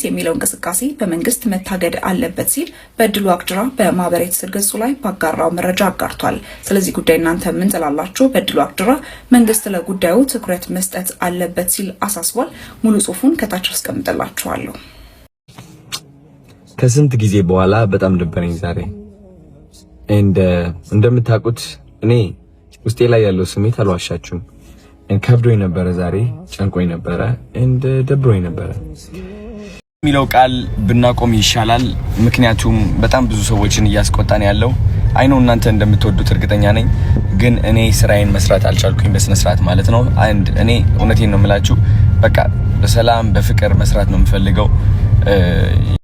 የሚለው እንቅስቃሴ በመንግስት መታገድ አለበት ሲል በድሉ ዋቅጅራ በማህበራዊ ትስስር ገጹ ላይ ባጋራው መረጃ አጋርቷል። ስለዚህ ጉዳይ እናንተ ምን ትላላችሁ? በድሉ ዋቅጅራ መንግስት ለጉዳዩ ትኩረት መስጠት አለበት ሲል አሳስቧል። ሙሉ ጽሁፉን ከታች አስቀምጥላችኋለሁ። ከስንት ጊዜ በኋላ በጣም ደበረኝ ዛሬ። እንደምታውቁት እኔ ውስጤ ላይ ያለው ስሜት አልዋሻችሁም። ከብዶኝ ነበረ ዛሬ፣ ጨንቆኝ ነበረ፣ and ደብሮኝ ነበረ። የሚለው ቃል ብናቆም ይሻላል። ምክንያቱም በጣም ብዙ ሰዎችን እያስቆጣን ያለው፣ I know እናንተ እንደምትወዱት እርግጠኛ ነኝ። ግን እኔ ስራዬን መስራት አልቻልኩኝ በስነ ስርዓት ማለት ነው። And እኔ እውነቴን ነው የምላችሁ፣ በቃ በሰላም በፍቅር መስራት ነው የምፈልገው።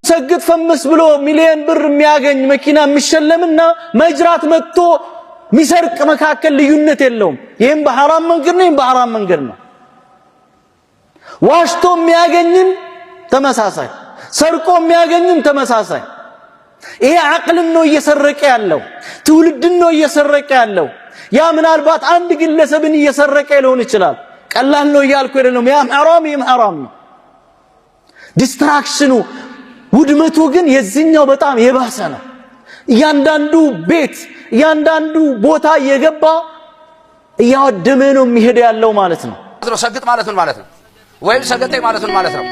ሰግጥ ፈምስ ብሎ ሚሊዮን ብር የሚያገኝ፣ መኪና የሚሸለምና መጅራት መጥቶ የሚሰርቅ መካከል ልዩነት የለውም። ይህም በሐራም መንገድ ነው፣ ይህም በሐራም መንገድ ነው። ዋሽቶ የሚያገኝም ተመሳሳይ፣ ሰርቆ የሚያገኝም ተመሳሳይ። ይሄ አቅልን ነው እየሰረቀ ያለው፣ ትውልድን ነው እየሰረቀ ያለው። ያ ምናልባት አንድ ግለሰብን እየሰረቀ ሊሆን ይችላል። ቀላል ነው እያልኩ አይደለም። ያም ሐራም ይህም ሐራም ነው። Destruction ኑ ውድመቱ ግን የዚህኛው በጣም የባሰ ነው። እያንዳንዱ ቤት፣ እያንዳንዱ ቦታ እየገባ እያወደመ ነው የሚሄድ ያለው ማለት ነው። ሰግጥ ማለት ምን ማለት ነው? ወይም ሰገጤ ማለት ምን ማለት ነው?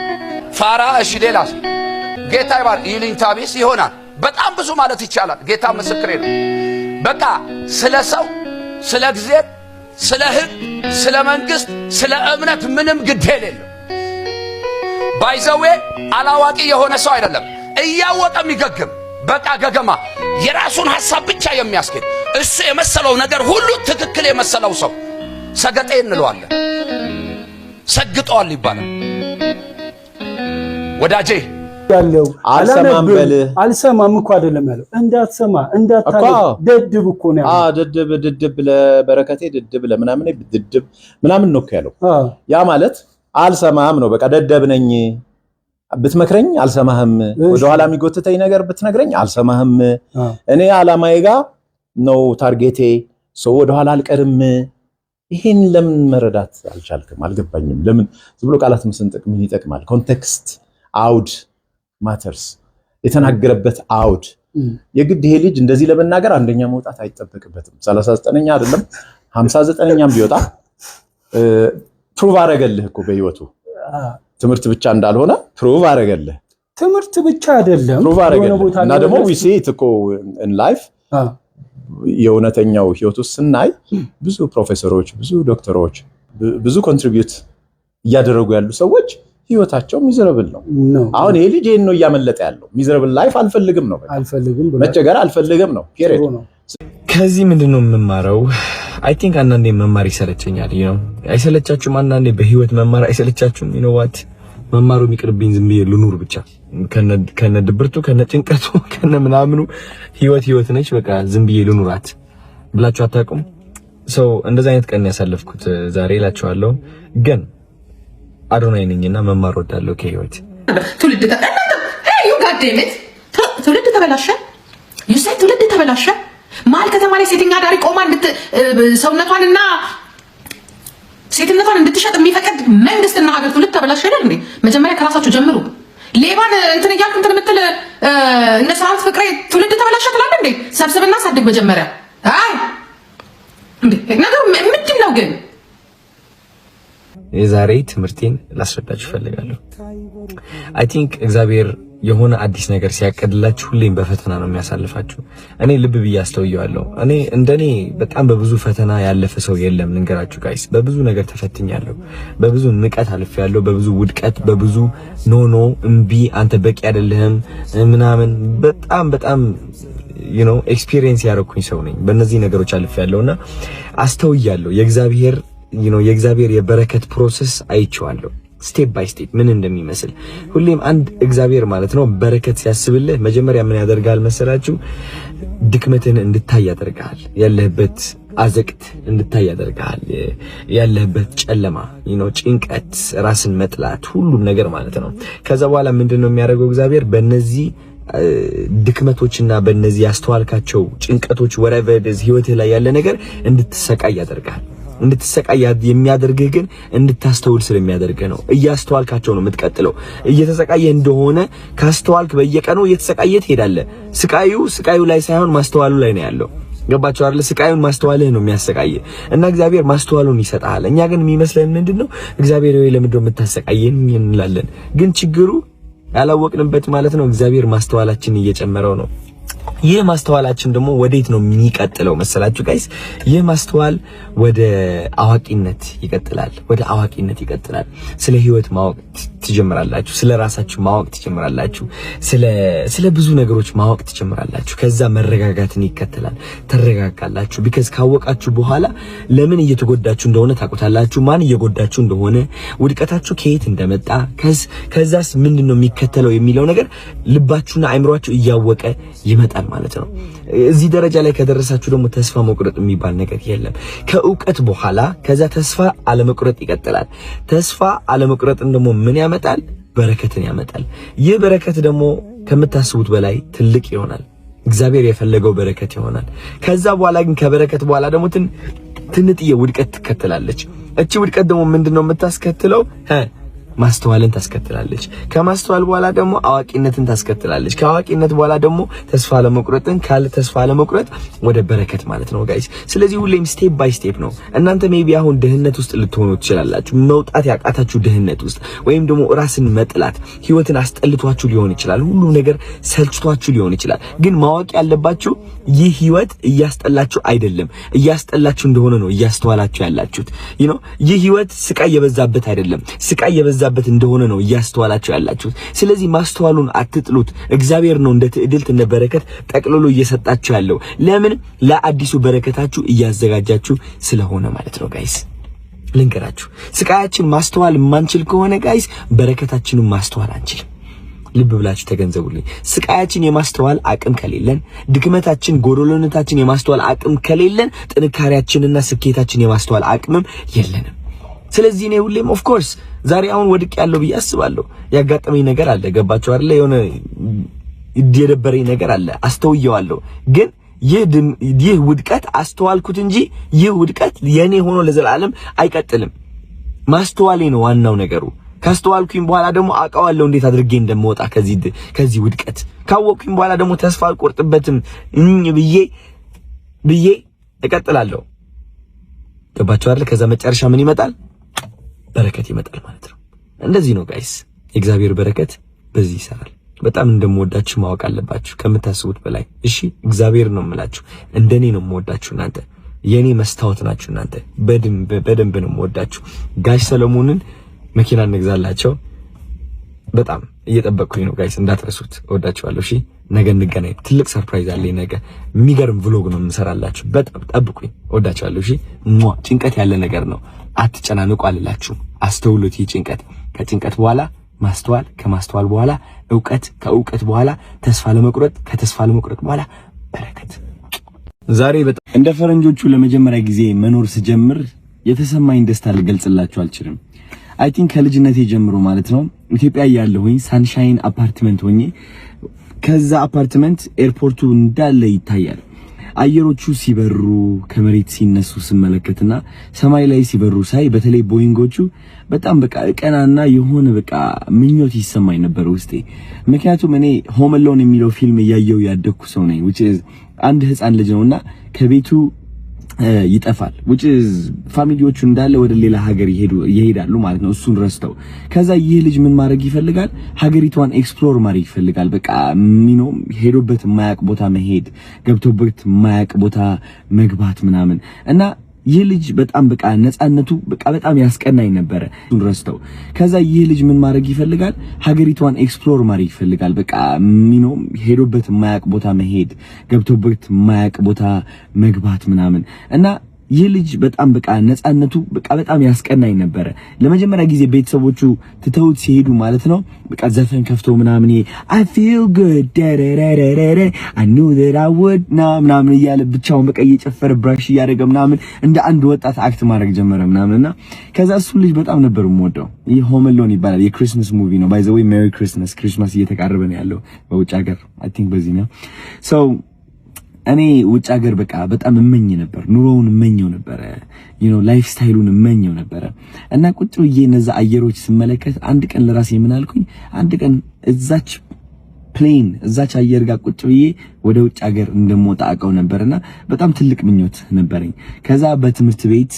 ፋራ። እሺ፣ ሌላስ? ጌታ ይባር ይሉኝታ ቢስ ይሆናል። በጣም ብዙ ማለት ይቻላል። ጌታ ምስክሬ ነው። በቃ ስለ ሰው፣ ስለ እግዚአብሔር፣ ስለ ሕግ፣ ስለ መንግስት፣ ስለ እምነት ምንም ግድ የሌለው፣ by the way አላዋቂ የሆነ ሰው አይደለም። እያወቀ የሚገግም፣ በቃ ገገማ፣ የራሱን ሐሳብ ብቻ የሚያስኬድ፣ እሱ የመሰለው ነገር ሁሉ ትክክል የመሰለው ሰው ሰገጤ እንለዋለን። ሰግጠዋል ይባላል። ወዳጄ። ያለው አልሰማም በልህ። አልሰማም እኮ አይደለም ያለው፣ እንዳትሰማ እንዳታነብ ደድብ እኮ ነው ያለው። ድድብ፣ ድድብ ለበረከቴ፣ ድድብ ለምናምን፣ ድድብ ምናምን ነው እኮ ያለው። ያ ማለት አልሰማህም ነው። በቃ ደደብ ነኝ፣ ብትመክረኝ አልሰማህም፣ ወደኋላ የሚጎትተኝ ነገር ብትነግረኝ አልሰማህም። እኔ አላማዬ ጋ ነው target ኤ፣ so ወደኋላ አልቀርም። ይሄን ለምን መረዳት አልቻልክም? አልገባኝም። ለምን ዝም ብሎ ቃላት መስንጠቅ ምን ይጠቅማል? Context፣ አውድ matters፣ የተናገረበት አውድ። የግድ ይሄ ልጅ እንደዚህ ለመናገር አንደኛ መውጣት አይጠበቅበትም። 39ኛ አይደለም 59ኛም ቢወጣ prove አረገልህ እኮ፣ በህይወቱ ትምህርት ብቻ እንዳልሆነ prove አረገልህ። ትምህርት ብቻ አይደለም። Prove አረገልህ እና ደግሞ we see it እኮ in life፣ የእውነተኛው ህይወት ውስጥ ስናይ ብዙ ፕሮፌሰሮች፣ ብዙ ዶክተሮች፣ ብዙ contribute እያደረጉ ያሉ ሰዎች ህይወታቸው miserable ነው። አሁን ይሄ ልጅ ይሄን ነው እያመለጠ ያለው። Miserable life አልፈልግም ነው፣ አልፈልግም፣ መቸገር አልፈልግም ነው። Period። ከዚህ ምንድን ነው የምማረው? I think አንዳንዴ መማር ይሰለቸኛል። አይሰለቻችሁም? አንዳንዴ በህይወት መማር አይሰለቻችሁም? You know what፣ መማሩ የሚቅርብኝ፣ ዝም ብዬ ልኑር ብቻ፣ ከነ ድብርቱ፣ ከነ ጭንቀቱ፣ ከነ ምናምኑ። ህይወት ህይወት ነች። በቃ ዝም ብዬ ልኑራት ብላችሁ አታውቁም? So እንደዚህ አይነት ቀን ያሳለፍኩት ዛሬ እላችኋለሁ። ግን አዶናይ ነኝና መማር ወዳለሁ ከህይወት። ትውልድ goddammit ትውልድ ተበላሸ። You say ትውልድ ተበላሸ። መሀል ከተማ ላይ ሴተኛ አዳሪ ቆማ ሰውነቷንና ሴትነቷን እንድትሸጥ የሚፈቅድ መንግስትና ሀገር ትውልድ ተበላሸ አይደል እንዴ? መጀመሪያ ከራሳችሁ ጀምሩ። ሌባን እንትን እያልክ እንትን የምትል እነ ሰራዊት ፍቅሬ ትውልድ ተበላሸ ትላለህ እንዴ? ሰብስብና ሳድግ መጀመሪያ። አይ ነገሩ ምንድን ነው ግን? የዛሬ ትምህርቴን ላስረዳችሁ እፈልጋለሁ። I think እግዚአብሔር የሆነ አዲስ ነገር ሲያቀድላችሁ ሁሌም በፈተና ነው የሚያሳልፋችሁ። እኔ ልብ ብዬ አስተውየዋለሁ። እኔ እንደኔ በጣም በብዙ ፈተና ያለፈ ሰው የለም። ልንገራችሁ guys፣ በብዙ ነገር ተፈትኛለሁ። በብዙ ንቀት አልፌያለሁ። በብዙ ውድቀት፣ በብዙ no no፣ እምቢ፣ አንተ በቂ አይደለህም ምናምን፣ በጣም በጣም experience ያደረኩኝ ሰው ነኝ። በእነዚህ ነገሮች አልፌያለሁና አስተውያለሁ። የእግዚአብሔር የበረከት process አይቼዋለሁ። Step by step ምን እንደሚመስል። ሁሌም አንድ እግዚአብሔር ማለት ነው በረከት ሲያስብልህ መጀመሪያ ምን ያደርጋል መሰላችሁ? ድክመትን እንድታይ ያደርግሃል። ያለህበት አዘቅት እንድታይ ያደርግሃል። ያለህበት ጨለማ፣ ጭንቀት፣ ራስን መጥላት፣ ሁሉም ነገር ማለት ነው። ከዛ በኋላ ምንድን ነው የሚያደርገው እግዚአብሔር? በእነዚህ ድክመቶችና በእነዚህ ያስተዋልካቸው ጭንቀቶች፣ whatever ህይወትህ ላይ ያለ ነገር እንድትሰቃይ ያደርጋል። እንድትሰቃይ የሚያደርግህ ግን እንድታስተውል ስለሚያደርግህ ነው። እያስተዋልካቸው ነው የምትቀጥለው። እየተሰቃየ እንደሆነ ካስተዋልክ በየቀኑ እየተሰቃየ ትሄዳለህ። ስቃዩ ስቃዩ ላይ ሳይሆን ማስተዋሉ ላይ ነው ያለው። ገባችሁ አይደል? ስቃዩን ማስተዋልህ ነው የሚያሰቃይህ እና እግዚአብሔር ማስተዋሉን ይሰጥሃል። እኛ ግን የሚመስለን ምንድነው? እግዚአብሔር ወይ ለምንድነው የምታሰቃየን እንላለን። ግን ችግሩ ያላወቅንበት ማለት ነው። እግዚአብሔር ማስተዋላችንን እየጨመረው ነው። ይህ ማስተዋላችን ደግሞ ወዴት ነው የሚቀጥለው መሰላችሁ guys? ይህ ማስተዋል ወደ አዋቂነት ይቀጥላል። ወደ አዋቂነት ይቀጥላል። ስለ ህይወት ማወቅ ትጀምራላችሁ። ስለ ራሳችሁ ማወቅ ትጀምራላችሁ። ስለ ብዙ ነገሮች ማወቅ ትጀምራላችሁ። ከዛ መረጋጋትን ይከተላል። ትረጋጋላችሁ። Because ካወቃችሁ በኋላ ለምን እየተጎዳችሁ እንደሆነ ታውቁታላችሁ። ማን እየጎዳችሁ እንደሆነ፣ ውድቀታችሁ ከየት እንደመጣ፣ ከዛስ ምንድን ነው የሚከተለው የሚለው ነገር ልባችሁና አይምሯችሁ እያወቀ ይመጣል ማለት ነው። እዚህ ደረጃ ላይ ከደረሳችሁ ደግሞ ተስፋ መቁረጥ የሚባል ነገር የለም። ከእውቀት በኋላ ከዛ ተስፋ አለመቁረጥ ይቀጥላል። ተስፋ አለመቁረጥን ደግሞ ምን ያመጣል? በረከትን ያመጣል። ይህ በረከት ደግሞ ከምታስቡት በላይ ትልቅ ይሆናል። እግዚአብሔር የፈለገው በረከት ይሆናል። ከዛ በኋላ ግን ከበረከት በኋላ ደግሞ ትንጥዬ ውድቀት ትከተላለች። እቺ ውድቀት ደግሞ ምንድነው የምታስከትለው? ማስተዋልን ታስከትላለች። ከማስተዋል በኋላ ደግሞ አዋቂነትን ታስከትላለች። ከአዋቂነት በኋላ ደግሞ ተስፋ አለመቁረጥን፣ ካለ ተስፋ አለመቁረጥ ወደ በረከት ማለት ነው guys። ስለዚህ ሁሌም step by step ነው። እናንተ maybe አሁን ድህነት ውስጥ ልትሆኑ ትችላላችሁ። መውጣት ያቃታችሁ ድህነት ውስጥ ወይም ደግሞ ራስን መጥላት፣ ህይወትን አስጠልቷችሁ ሊሆን ይችላል። ሁሉም ነገር ሰልችቷችሁ ሊሆን ይችላል። ግን ማወቅ ያለባችሁ ይህ ህይወት እያስጠላችሁ አይደለም፣ እያስጠላችሁ እንደሆነ ነው እያስተዋላችሁ ያላችሁት። ይህ ህይወት ስቃይ የበዛበት አይደለም፣ ስቃይ የበዛበት እንደሆነ ነው እያስተዋላችሁ ያላችሁት። ስለዚህ ማስተዋሉን አትጥሉት። እግዚአብሔር ነው እንደ ትዕድልት እንደ በረከት ጠቅልሎ እየሰጣችሁ ያለው። ለምን? ለአዲሱ በረከታችሁ እያዘጋጃችሁ ስለሆነ ማለት ነው guys። ልንገራችሁ፣ ስቃያችን ማስተዋል የማንችል ከሆነ guys በረከታችንን ማስተዋል አንችልም። ልብ ብላችሁ ተገንዘቡልኝ። ስቃያችን የማስተዋል አቅም ከሌለን፣ ድክመታችን፣ ጎዶሎነታችን የማስተዋል አቅም ከሌለን፣ ጥንካሬያችንና ስኬታችን የማስተዋል አቅምም የለንም። ስለዚህ እኔ ሁሌም of course ዛሬ አሁን ወድቄያለሁ ብዬ አስባለሁ። ያጋጠመኝ ነገር አለ፣ ገባችሁ አይደለ? የሆነ የደበረኝ ነገር አለ፣ አስተውየዋለሁ። ግን ይህ ውድቀት አስተዋልኩት እንጂ ይህ ውድቀት የኔ ሆኖ ለዘላለም አይቀጥልም። ማስተዋሌ ነው ዋናው ነገሩ። ካስተዋልኩኝ በኋላ ደግሞ አውቀዋለሁ እንዴት አድርጌ እንደምወጣ ከዚህ ውድቀት። ካወቅኩኝ በኋላ ደግሞ ተስፋ አልቆርጥበትም ብዬ ብዬ እቀጥላለሁ። ገባችሁ አይደል? ከዛ መጨረሻ ምን ይመጣል? በረከት ይመጣል ማለት ነው። እንደዚህ ነው guys። የእግዚአብሔር በረከት በዚህ ይሰራል። በጣም እንደምወዳችሁ ማወቅ አለባችሁ ከምታስቡት በላይ። እሺ፣ እግዚአብሔር ነው የምላችሁ። እንደኔ ነው የምወዳችሁ እናንተ የኔ መስታወት ናችሁ እናንተ። በደንብ በደንብ ነው የምወዳችሁ። ጋሽ ሰለሞንን መኪና እንግዛላቸው። በጣም እየጠበቅኩኝ ነው guys፣ እንዳትረሱት። እወዳችኋለሁ። እሺ፣ ነገ እንገናኝ። ትልቅ surprise አለኝ ነገ። የሚገርም vlog ነው የምሰራላችሁ። በጣም ጠብቁኝ። እወዳችኋለሁ። እሺ፣ ሟ ጭንቀት ያለ ነገር ነው። አትጨናንቁ አልላችሁም። አስተውሉት። ይህ ጭንቀት፣ ከጭንቀት በኋላ ማስተዋል፣ ከማስተዋል በኋላ እውቀት፣ ከእውቀት በኋላ ተስፋ አለመቁረጥ፣ ከተስፋ አለመቁረጥ በኋላ በረከት። ዛሬ በጣም እንደ ፈረንጆቹ ለመጀመሪያ ጊዜ መኖር ስጀምር የተሰማኝ ደስታ ልገልጽላችሁ አልችልም። I think ከልጅነቴ ጀምሮ ማለት ነው ኢትዮጵያ እያለሁኝ Sunshine አፓርትመንት ሆኜ ከዛ አፓርትመንት ኤርፖርቱ እንዳለ ይታያል። አየሮቹ ሲበሩ፣ ከመሬት ሲነሱ ስመለከትና ሰማይ ላይ ሲበሩ ሳይ በተለይ ቦይንጎቹ በጣም በቃ እቀናና የሆነ በቃ ምኞት ይሰማኝ ነበር ውስጤ። ምክንያቱም እኔ Home Alone የሚለው ፊልም እያየው ያደግኩ ሰው ነኝ። Which is አንድ ህፃን ልጅ ነውና ከቤቱ ይጠፋል፣ which is family ዎቹ እንዳለ ወደ ሌላ ሀገር ይሄዳሉ ማለት ነው እሱን ረስተው። ከዛ ይህ ልጅ ምን ማድረግ ይፈልጋል? ሀገሪቷን explore ማድረግ ይፈልጋል። በቃ ሄዶበት የማያውቅ ቦታ መሄድ፣ ገብቶበት የማያውቅ ቦታ መግባት ምናምን። እና ይህ ልጅ በጣም በቃ ነፃነቱ በቃ በጣም ያስቀናኝ ነበረ። እሱን ረስተው ከዛ ይህ ልጅ ምን ማድረግ ይፈልጋል? ሀገሪቷን explore ማድረግ ይፈልጋል። በቃ ሄዶበት የማያውቅ ቦታ መሄድ፣ ገብቶበት የማያውቅ ቦታ መግባት ምናምን። እና ይህ ልጅ በጣም በቃ ነፃነቱ በቃ በጣም ያስቀናኝ ነበረ። ለመጀመሪያ ጊዜ ቤተሰቦቹ ትተውት ሲሄዱ ማለት ነው በቃ ዘፈን ከፍቶ ምናምን "I feel good ደረረረረ I knew that I would" ና ምናምን እያለ ብቻውን በቃ እየጨፈረ፣ brush እያደረገ ምናምን እንደ አንድ ወጣት act ማድረግ ጀመረ ምናምን። እና ከዛ እሱ ልጅ በጣም ነበር የምወደው። ይህ Home Alone ይባላል። የ Christmas movie ነው። By the way, Merry Christmas። Christmas እየተቃረበ ነው ያለው በውጭ ሀገር I think በዚህ ነው። So እኔ ውጭ ሀገር በቃ በጣም እመኝ ነበር፣ ኑሮውን እመኘው ነበረ፣ lifestyle ኡን እመኘው ነበረ። እና ቁጭ ብዬ እነዛ አየሮች ስመለከት አንድ ቀን ለራሴ ምን አልኩኝ? አንድ ቀን እዛች plane፣ እዛች አየር ጋር ቁጭ ብዬ ወደ ውጭ ሀገር እንደምወጣ አውቀው ነበርና በጣም ትልቅ ምኞት ነበረኝ። ከዛ በትምህርት ቤት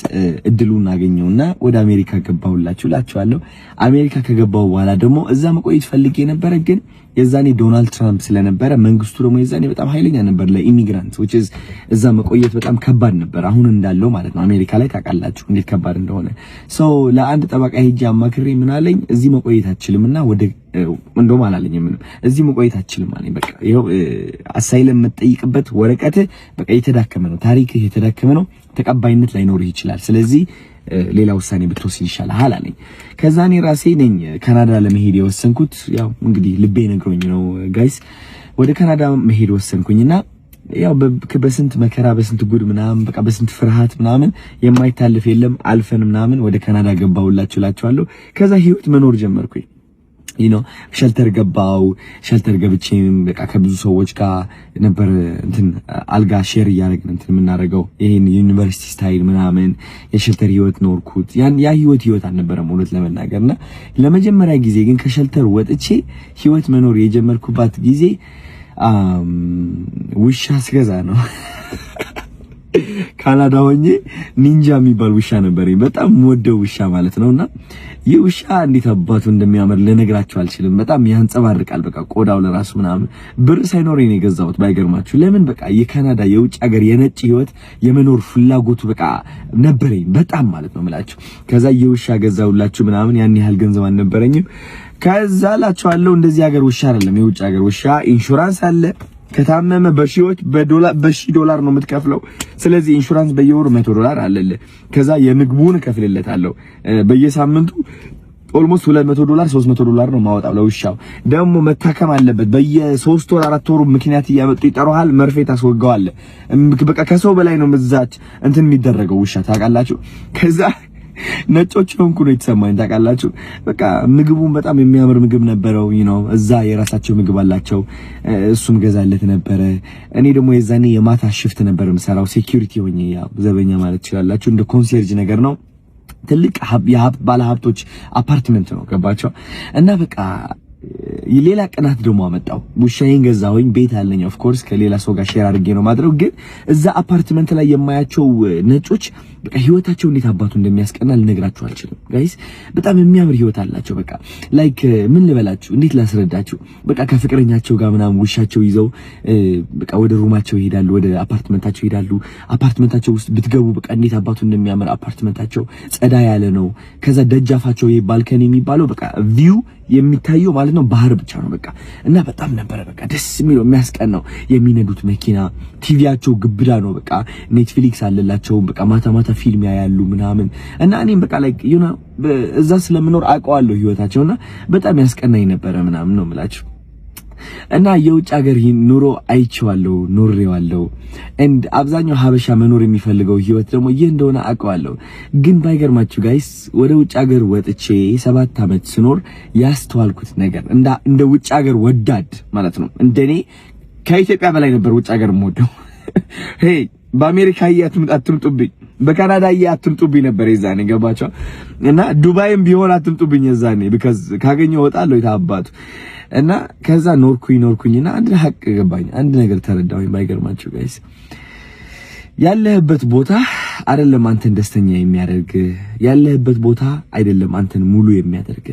እድሉን አገኘውና ወደ አሜሪካ ገባሁላችሁ እላችኋለሁ። አሜሪካ ከገባሁ በኋላ ደግሞ እዛ መቆየት ፈልጌ ነበረ፣ ግን የዛኔ ዶናልድ ትራምፕ ስለነበረ መንግስቱ ደግሞ የዛኔ በጣም ኃይለኛ ነበር ለ immigrant፣ which is እዛ መቆየት በጣም ከባድ ነበር። አሁን እንዳለው ማለት ነው። አሜሪካ ላይ ታውቃላችሁ እንዴት ከባድ እንደሆነ። So ለአንድ ጠበቃ ሄጄ አማክሬ ምን አለኝ፣ እዚህ መቆየት አትችልምና ወደ እንደውም አላለኝም ምንም፣ እዚህ መቆየት አትችልም አለኝ። በቃ ይኸው asylum የምትጠይቅበት ወረቀት በቃ የተዳከመ ነው፣ ታሪክህ የተዳከመ ነው፣ ተቀባይነት ላይኖርህ ይችላል። ስለዚህ ሌላ ውሳኔ ብትወስን ይሻልሃል አለኝ። ከዛ እኔ ራሴ ነኝ ካናዳ ለመሄድ የወሰንኩት። ያው እንግዲህ ልቤ ነግሮኝ ነው guys፣ ወደ ካናዳ መሄድ ወሰንኩኝና ያው በስንት መከራ፣ በስንት ጉድ ምናምን፣ በቃ በስንት ፍርሃት ምናምን፣ የማይታለፍ የለም፣ አልፈን ምናምን ወደ ካናዳ ገባሁላችሁ እላችኋለሁ። ከዛ ህይወት መኖር ጀመርኩኝ። Shelter ገባው። Shelter ገብቼም በቃ ከብዙ ሰዎች ጋር ነበር እንትን አልጋ share እያደረግን እንትን የምናደርገው። ይሄን university style ምናምን የ shelter ህይወት ኖርኩት። ያን ያ ህይወት ህይወት አልነበረም እውነት ለመናገር። እና ለመጀመሪያ ጊዜ ግን ከ shelter ወጥቼ ህይወት መኖር የጀመርኩባት ጊዜ ውሻ ስገዛ ነው። ካናዳ ሆኜ ኒንጃ የሚባል ውሻ ነበረኝ። በጣም የምወደው ውሻ ማለት ነውና ይህ ውሻ እንዴት አባቱ እንደሚያምር ልነግራችሁ አልችልም። በጣም ያንጸባርቃል። በቃ ቆዳው ለራሱ ምናምን። ብር ሳይኖረኝ ነው የገዛሁት። ባይገርማችሁ ለምን፣ በቃ የካናዳ፣ የውጭ ሀገር የነጭ ህይወት የመኖር ፍላጎቱ በቃ ነበረኝ በጣም ማለት ነው የምላችሁ። ከዛ የውሻ ገዛሁላችሁ ምናምን፣ ያን ያህል ገንዘብ አልነበረኝም። ከዛ ላችኋለሁ እንደዚህ ሀገር ውሻ አይደለም፣ የውጭ ሀገር ውሻ ኢንሹራንስ አለ። ከታመመ በሺዎች በዶላር፣ በሺ ዶላር ነው የምትከፍለው። ስለዚህ ኢንሹራንስ በየወሩ 100 ዶላር አለልህ። ከዛ የምግቡን እከፍልለታለሁ በየሳምንቱ፣ almost 200 ዶላር፣ 300 ዶላር ነው ማወጣው ለውሻው። ደግሞ መታከም አለበት። በየሶስት ወር አራት ወሩ ምክንያት እያመጡ ይጠሩሃል፣ መርፌ ታስወጋዋለህ። በቃ ከሰው በላይ ነው ምዛች እንትን የሚደረገው ውሻ ታውቃላችሁ። ከዛ ነጮች ሆንኩ ነው የተሰማኝ ታውቃላችሁ። በቃ ምግቡን በጣም የሚያምር ምግብ ነበረው። እዛ የራሳቸው ምግብ አላቸው። እሱም ገዛለት ነበረ። እኔ ደግሞ የዛኔ የማታ shift ነበር የምሰራው፣ security ሆኜ፣ ያው ዘበኛ ማለት ትችላላችሁ። እንደ concierge ነገር ነው። ትልቅ የሀብት ባለ ሀብቶች አፓርትመንት ነው፣ ገባቸው። እና በቃ ሌላ ቅናት ደግሞ አመጣው። ውሻዬን ገዛሁኝ፣ ቤት አለኝ። Of course ከሌላ ሰው ጋር share አድርጌ ነው ማድረው። ግን እዛ አፓርትመንት ላይ የማያቸው ነጮች በቃ ህይወታቸው እንዴት አባቱ እንደሚያስቀና ልነግራችሁ አልችልም guys። በጣም የሚያምር ህይወት አላቸው። በቃ like ምን ልበላችሁ፣ እንዴት ላስረዳችሁ? በቃ ከፍቅረኛቸው ጋር ምናምን ውሻቸው ይዘው በቃ ወደ room ኣቸው ይሄዳሉ፣ ወደ አፓርትመንታቸው ይሄዳሉ። አፓርትመንታቸው ውስጥ ብትገቡ በቃ እንዴት አባቱ እንደሚያምር፣ አፓርትመንታቸው ጸዳ ያለ ነው። ከዛ ደጃፋቸው ይሄ balcony የሚባለው በቃ view የሚታየው ማለት ነው ባህር ብቻ ነው በቃ። እና በጣም ነበረ በቃ ደስ የሚለው፣ የሚያስቀናው። የሚነዱት መኪና፣ ቲቪያቸው ግብዳ ነው፣ በቃ Netflix አለላቸው፣ በቃ ማታ ማታ ፊልም ያያሉ ምናምን። እና እኔም በቃ like እዛ ስለምኖር አውቀዋለሁ ህይወታቸውና በጣም ያስቀናኝ ነበረ ምናምን ነው የምላችሁ። እና የውጭ ሀገር ኑሮ አይቼዋለሁ፣ ኖሬዋለሁ። And አብዛኛው ሀበሻ መኖር የሚፈልገው ህይወት ደግሞ ይህ እንደሆነ አውቀዋለሁ። ግን ባይገርማችሁ guys፣ ወደ ውጭ ሀገር ወጥቼ 7 ዓመት ስኖር ያስተዋልኩት ነገር እንደ ውጭ ሀገር ወዳድ ማለት ነው፣ እንደኔ ከኢትዮጵያ በላይ ነበር ውጭ ሀገር የምወደው። Hey፣ በአሜሪካ አትምጡብኝ፣ በካናዳ አትምጡብኝ ነበር የዛኔ፣ ገባቸው። እና ዱባይም ቢሆን አትምጡብኝ የዛኔ፣ because ካገኘሁ እወጣለሁ የታባቱ። እና ከዛ ኖርኩኝ ኖርኩኝና አንድ ሀቅ ገባኝ፣ አንድ ነገር ተረዳሁኝ። ባይገርማችሁ guys፣ ያለህበት ቦታ አይደለም አንተን ደስተኛ የሚያደርግ፣ ያለህበት ቦታ አይደለም አንተን ሙሉ የሚያደርግ።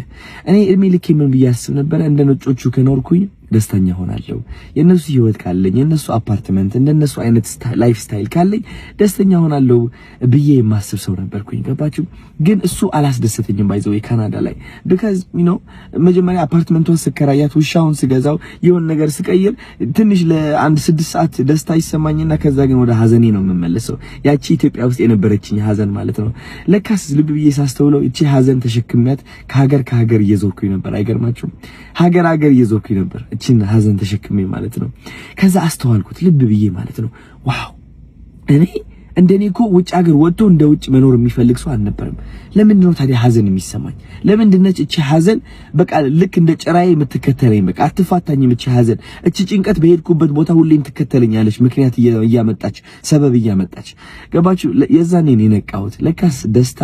እኔ እድሜ ልኬ ምን ብዬ አስብ ነበረ? እንደ ነጮቹ ከኖርኩኝ ደስተኛ ሆናለሁ። የነሱ ህይወት ካለኝ፣ የነሱ አፓርትመንት፣ እንደነሱ አይነት lifestyle ካለኝ ደስተኛ ሆናለሁ ብዬ የማስብ ሰው ነበርኩኝ። ገባችሁ? ግን እሱ አላስደሰተኝም። By the way ካናዳ ላይ because መጀመሪያ አፓርትመንቷን ስከራያት፣ ውሻውን ስገዛው፣ የሆነ ነገር ስቀይር ትንሽ ለአንድ 6 ሰዓት ደስታ ይሰማኝና ከዛ ግን ወደ ሀዘኔ ነው የምመለሰው። ያቺ ኢትዮጵያ ውስጥ የነበረችኝ ሀዘን ማለት ነው። ለካስ ልብ ብዬ ሳስተውለው እቺ ሀዘን ተሸክሚያት ከሀገር ከሀገር እየዞርኩኝ ነበር። አይገርማችሁም? ሀገር ሀገር እየዞርኩኝ ነበር እቺን ሀዘን ተሸክሜ ማለት ነው። ከዛ አስተዋልኩት ልብ ብዬ ማለት ነው። Wow፣ እኔ እንደኔ እኮ ውጭ ሀገር ወጥቶ እንደ ውጭ መኖር የሚፈልግ ሰው አልነበረም። ለምንድን ነው ታዲያ ሀዘን የሚሰማኝ? ለምንድን ነች እቺ ሀዘን በቃ ልክ እንደ ጭራዬ የምትከተለኝ? በቃ አትፋታኝም እቺ ሀዘን፣ እቺ ጭንቀት በሄድኩበት ቦታ ሁሌም ትከተለኛለች፣ ምክንያት እያመጣች፣ ሰበብ እያመጣች። ገባችሁ? የዛኔ ነው የነቃሁት። ለካስ ደስታ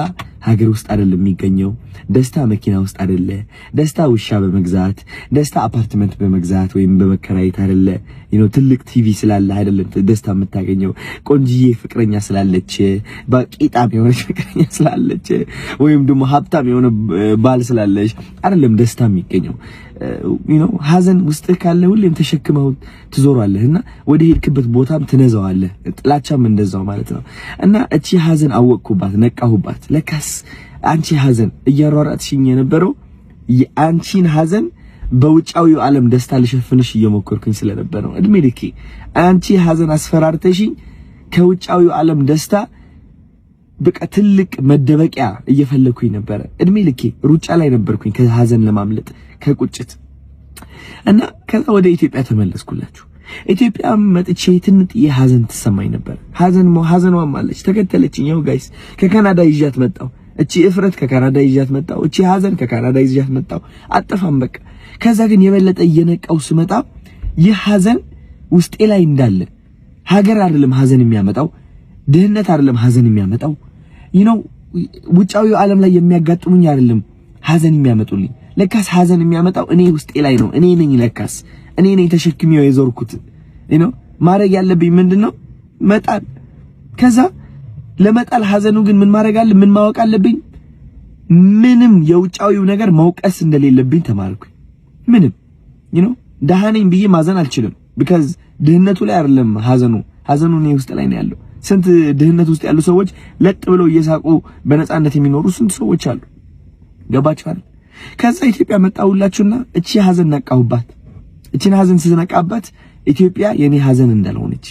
ሀገር ውስጥ አይደለም የሚገኘው። ደስታ መኪና ውስጥ አይደለ። ደስታ ውሻ በመግዛት፣ ደስታ አፓርትመንት በመግዛት ወይም በመከራየት አይደለ። ትልቅ ቲቪ ስላለ አይደለም ደስታ የምታገኘው። ቆንጅዬ ፍቅረኛ ስላለች፣ በቂጣም የሆነች ፍቅረኛ ስላለች፣ ወይም ደግሞ ሀብታም የሆነ ባል ስላለች አይደለም ደስታ የሚገኘው። ሀዘን ውስጥህ ካለ ሁሌም ተሸክመው ትዞራለህ እና ወደ ሄድክበት ቦታም ትነዛዋለህ። ጥላቻም እንደዛው ማለት ነው። እና እቺ ሀዘን አወቅኩባት፣ ነቃሁባት። ለካስ አንቺ ሀዘን እያሯራጥሽኝ የነበረው የአንቺን ሀዘን በውጫዊው ዓለም ደስታ ልሸፍንሽ እየሞከርኩኝ ስለነበር ነው። እድሜ ልኬ አንቺ ሀዘን አስፈራርተሽኝ ከውጫዊው ዓለም ደስታ በቃ ትልቅ መደበቂያ እየፈለኩኝ ነበረ። እድሜ ልኬ ሩጫ ላይ ነበርኩኝ ከሀዘን ለማምለጥ፣ ከቁጭት። እና ከዛ ወደ ኢትዮጵያ ተመለስኩላችሁ። ኢትዮጵያ መጥቼ ትንጥዬ ሀዘን ትሰማኝ ነበር። ሀዘኗም አለች፣ ተከተለችኝ። ያው guys፣ ከካናዳ ይዣት መጣሁ። እቺ እፍረት ከካናዳ ይዣት መጣሁ። እቺ ሀዘን ከካናዳ ይዣት መጣሁ። አጠፋም በቃ። ከዛ ግን የበለጠ እየነቃው ስመጣ ይህ ሀዘን ውስጤ ላይ እንዳለ፣ ሀገር አይደለም ሀዘን የሚያመጣው፣ ድህነት አይደለም ሀዘን የሚያመጣው፣ ውጫዊው ዓለም ላይ የሚያጋጥሙኝ አይደለም ሀዘን የሚያመጡልኝ። ለካስ ሀዘን የሚያመጣው እኔ ውስጤ ላይ ነው። እኔ ነኝ፣ ለካስ እኔ ነኝ ተሸክሜው የዞርኩት። ማድረግ ያለብኝ ምንድነው? መጣል። ከዛ ለመጣል ሀዘኑ ግን ምን ማድረግ አለ ምን ማወቅ አለብኝ? ምንም የውጫዊው ነገር መውቀስ እንደሌለብኝ ተማርኩኝ። ምንም ደሃ ነኝ ብዬ ማዘን አልችልም። Because ድህነቱ ላይ አይደለም ሀዘኑ፣ ሀዘኑ እኔ ውስጥ ላይ ነው ያለው። ስንት ድህነት ውስጥ ያሉ ሰዎች ለጥ ብለው እየሳቁ በነፃነት የሚኖሩ ስንት ሰዎች አሉ። ገባችኋል? ከዛ ኢትዮጵያ መጣሁላችሁና እቺ ሀዘን ነቃሁባት። እቺን ሀዘን ስነቃባት ኢትዮጵያ የኔ ሀዘን እንዳልሆነች፣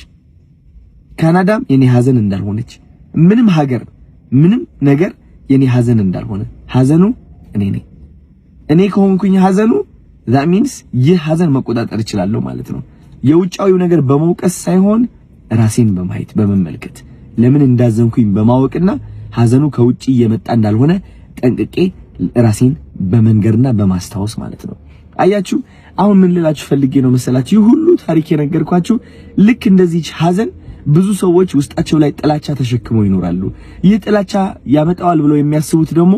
ካናዳም የኔ ሀዘን እንዳልሆነች፣ ምንም ሀገር ምንም ነገር የኔ ሀዘን እንዳልሆነ፣ ሀዘኑ እኔ ነኝ። እኔ ከሆንኩኝ ሀዘኑ፣ that means ይህ ሀዘን መቆጣጠር እችላለሁ ማለት ነው። የውጫዊው ነገር በመውቀስ ሳይሆን ራሴን በማየት፣ በመመልከት፣ ለምን እንዳዘንኩኝ በማወቅና ሀዘኑ ከውጪ እየመጣ እንዳልሆነ ጠንቅቄ ራሴን በመንገርና በማስታወስ ማለት ነው። አያችሁ፣ አሁን ምን ልላችሁ ፈልጌ ነው መሰላችሁ? ይህ ሁሉ ታሪክ የነገርኳችሁ ልክ እንደዚች ሀዘን ብዙ ሰዎች ውስጣቸው ላይ ጥላቻ ተሸክመው ይኖራሉ። ይህ ጥላቻ ያመጣዋል ብለው የሚያስቡት ደግሞ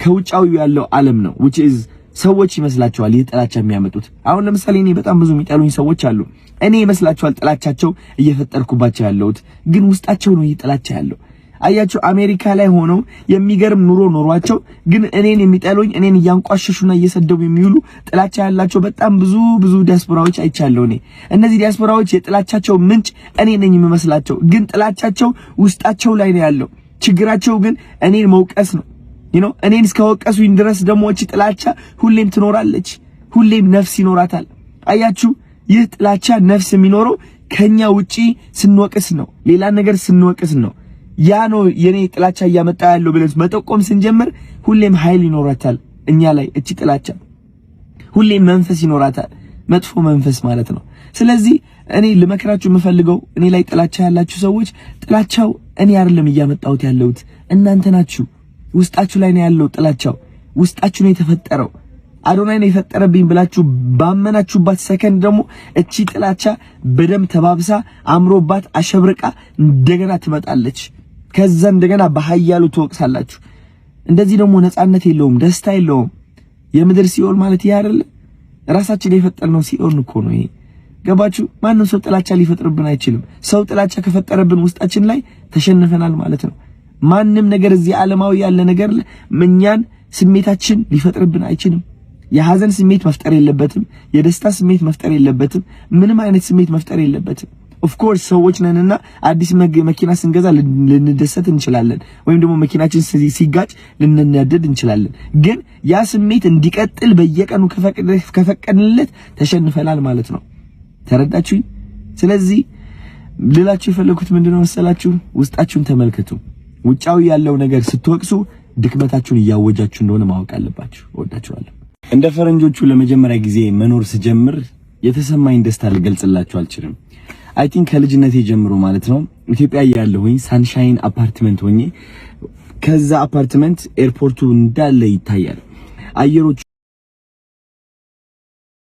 ከውጫዊው ያለው ዓለም ነው፣ which is ሰዎች ይመስላቸዋል ይህ ጥላቻ የሚያመጡት። አሁን ለምሳሌ እኔ በጣም ብዙ የሚጠሉኝ ሰዎች አሉ። እኔ ይመስላቸዋል ጥላቻቸው እየፈጠርኩባቸው ያለሁት፣ ግን ውስጣቸው ነው ይህ ጥላቻ ያለው። አያችሁ፣ አሜሪካ ላይ ሆነው የሚገርም ኑሮ ኖሯቸው ግን እኔን የሚጠሉኝ፣ እኔን እያንቋሸሹና እየሰደቡ የሚውሉ ጥላቻ ያላቸው በጣም ብዙ ብዙ ዲያስፖራዎች አይቻለሁ። እኔ እነዚህ ዲያስፖራዎች የጥላቻቸው ምንጭ እኔ ነኝ የምመስላቸው፣ ግን ጥላቻቸው ውስጣቸው ላይ ነው ያለው። ችግራቸው ግን እኔን መውቀስ ነው። እኔን እስከወቀሱኝ ድረስ ደግሞ እቺ ጥላቻ ሁሌም ትኖራለች፣ ሁሌም ነፍስ ይኖራታል። አያችሁ፣ ይህ ጥላቻ ነፍስ የሚኖረው ከኛ ውጪ ስንወቅስ ነው፣ ሌላ ነገር ስንወቅስ ነው። ያ ነው የኔ ጥላቻ እያመጣ ያለው ብለን መጠቆም ስንጀምር ሁሌም ኃይል ይኖራታል እኛ ላይ እቺ ጥላቻ፣ ሁሌም መንፈስ ይኖራታል፣ መጥፎ መንፈስ ማለት ነው። ስለዚህ እኔ ልመክራችሁ የምፈልገው እኔ ላይ ጥላቻ ያላችሁ ሰዎች ጥላቻው እኔ አይደለም እያመጣሁት ያለሁት፣ እናንተ ናችሁ። ውስጣችሁ ላይ ነው ያለው ጥላቻው፣ ውስጣችሁ ነው የተፈጠረው። አዶናይ ነው የፈጠረብኝ ብላችሁ ባመናችሁባት ሰከንድ ደግሞ እቺ ጥላቻ በደንብ ተባብሳ፣ አምሮባት፣ አሸብርቃ እንደገና ትመጣለች። ከዛ እንደገና በኃያሉ ትወቅሳላችሁ። እንደዚህ ደግሞ ነፃነት የለውም፣ ደስታ የለውም። የምድር ሲኦል ማለት ይሄ አይደለ? ራሳችን የፈጠርነው ሲኦል እኮ ነው ይሄ። ገባችሁ? ማንም ሰው ጥላቻ ሊፈጥርብን አይችልም። ሰው ጥላቻ ከፈጠረብን ውስጣችን ላይ ተሸንፈናል ማለት ነው። ማንም ነገር እዚህ ዓለማዊ ያለ ነገር እኛን ስሜታችን ሊፈጥርብን አይችልም። የሀዘን ስሜት መፍጠር የለበትም። የደስታ ስሜት መፍጠር የለበትም። ምንም አይነት ስሜት መፍጠር የለበትም። Of course ሰዎች ነንና አዲስ መኪና ስንገዛ ልንደሰት እንችላለን፣ ወይም ደግሞ መኪናችን ሲጋጭ ልንናደድ እንችላለን። ግን ያ ስሜት እንዲቀጥል በየቀኑ ከፈቀድንለት ተሸንፈናል ማለት ነው። ተረዳችሁኝ? ስለዚህ ልላችሁ የፈለኩት ምንድነው መሰላችሁ? ውስጣችሁን ተመልከቱ። ውጫዊ ያለው ነገር ስትወቅሱ ድክመታችሁን እያወጃችሁ እንደሆነ ማወቅ አለባችሁ። እወዳችኋለሁ። እንደ ፈረንጆቹ ለመጀመሪያ ጊዜ መኖር ስጀምር የተሰማኝ ደስታ ልገልጽላችሁ አልችልም። I think ከልጅነቴ ጀምሮ ማለት ነው፣ ኢትዮጵያ እያለሁኝ ሳንሻይን አፓርትመንት ሆኜ ከዛ አፓርትመንት ኤርፖርቱ እንዳለ ይታያል። አየሮቹ